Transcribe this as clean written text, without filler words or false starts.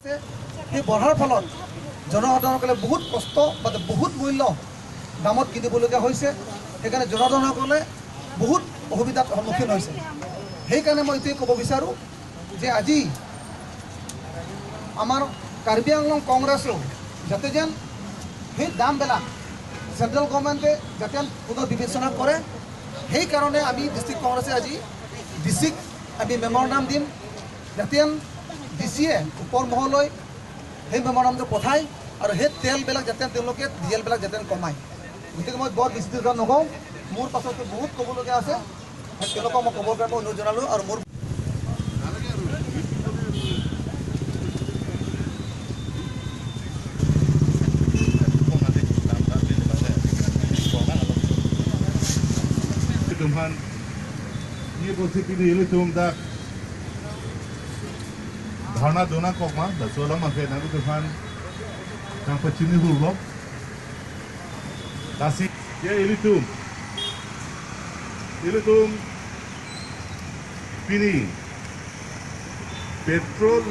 সেই বঢ়াৰ ফলত জনসাধাৰণসকলে বহুত কষ্ট বা বহুত মূল্য দামত কিনিবলগীয়া হৈছে। সেইকাৰণে জনসাধাৰণসকলে বহুত অসুবিধাৰ সন্মুখীন হৈছে। সেইকাৰণে মই এইটোৱে ক'ব বিচাৰোঁ যে আজি আমাৰ কাৰ্বি আংলং কংগ্ৰেছেও যাতে যেন সেই দামবিলাক চেণ্ট্ৰেল গভৰ্ণমেণ্টে যাতে পুনৰ বিবেচনা কৰে, সেইকাৰণে আমি ডিষ্ট্ৰিক্ট কংগ্ৰেছে আজি ডি চিক আমি মেমৰেণ্ডাম দিম, যাতে ডি চিয়ে ওপৰ মহলৈ সেই মেমৰেণ্ডামটো পঠায় আৰু সেই তেলবিলাক যাতে তেওঁলোকে ডিজেলবিলাক যাতে কমায়। গতিকে মই বৰ বেছি দীৰ্ঘ নকওঁ, মোৰ পাছতো বহুত ক'বলগীয়া আছে, তেওঁলোকক মই ক'বৰ কাৰণে অনুৰোধ জনালোঁ। আৰু মোৰ Tuhan, ini posisi ini tum dak dharna dona kokma da sola ma fe na tuhan kang pachini hurlo dasi ye ili tum pini petrol.